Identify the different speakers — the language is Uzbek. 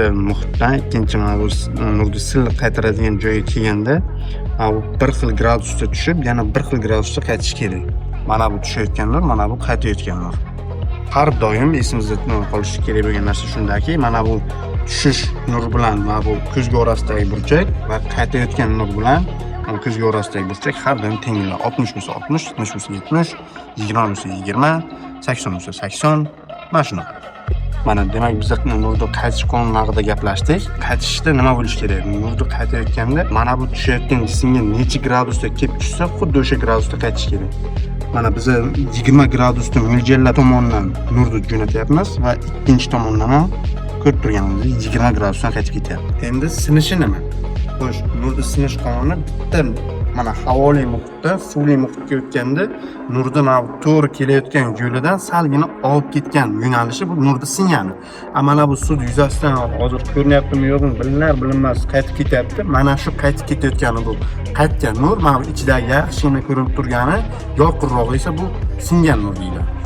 Speaker 1: Bitta muhitdan ikkinchi mana bu nurni silliq qaytaradigan joyga kelganda, mana bu bir xil gradusda tushib, yana bir xil gradusda qaytishi kerak. Mana bu tushayotgan nur, mana bu qaytayotgan nur. Har doim esimizda qolishi kerak bo'lgan narsa shundaki, mana bu tushish nur bilan mana bu ko'zgu orasidagi burchak va qaytayotgan nur bilan mana ko'zgu orasidagi burchak har doim teng keladi. 60 bo'lsa 60, 70 bo'lsa 70, 20 bo'lsa 20, 80 bo'lsa 80, mana shunaqa. Mana, demak, biz nurni qaytish qonuni haqida gaplashdik. Qaytishda nima bo'lishi kerak? Nurni qaytayotganda mana bu tushayotgan jismga necha gradusda kelib tushsa, xuddi o'sha gradusda qaytishi kerak. Mana biz 20 gradusda mo'ljallab tomondan nurni jo'natyapmiz va ikkinchi tomondan ham, ko'rib turganimizdek, 20 gradusdan qaytib ketyapti. Endi sinishi nima? Xo'sh, nurni sinish qonuni: bitta mana havoli muhitda suvli muhitga o'tganda nurni mana bu to'g'ri kelayotgan yo'lidan salgina olib ketgan yo'nalishi bu nurni singani. A mana bu suv yuzasidan hozir ko'rinyaptimi, yo'qmi, bilinar bilinmas qaytib ketyapti. Mana shu qaytib ketayotgani bu qaytgan nur, mana bu ichidagi yaxshigina ko'rinib turgani, yorqinrog'i esa bu singan nur deyiladi.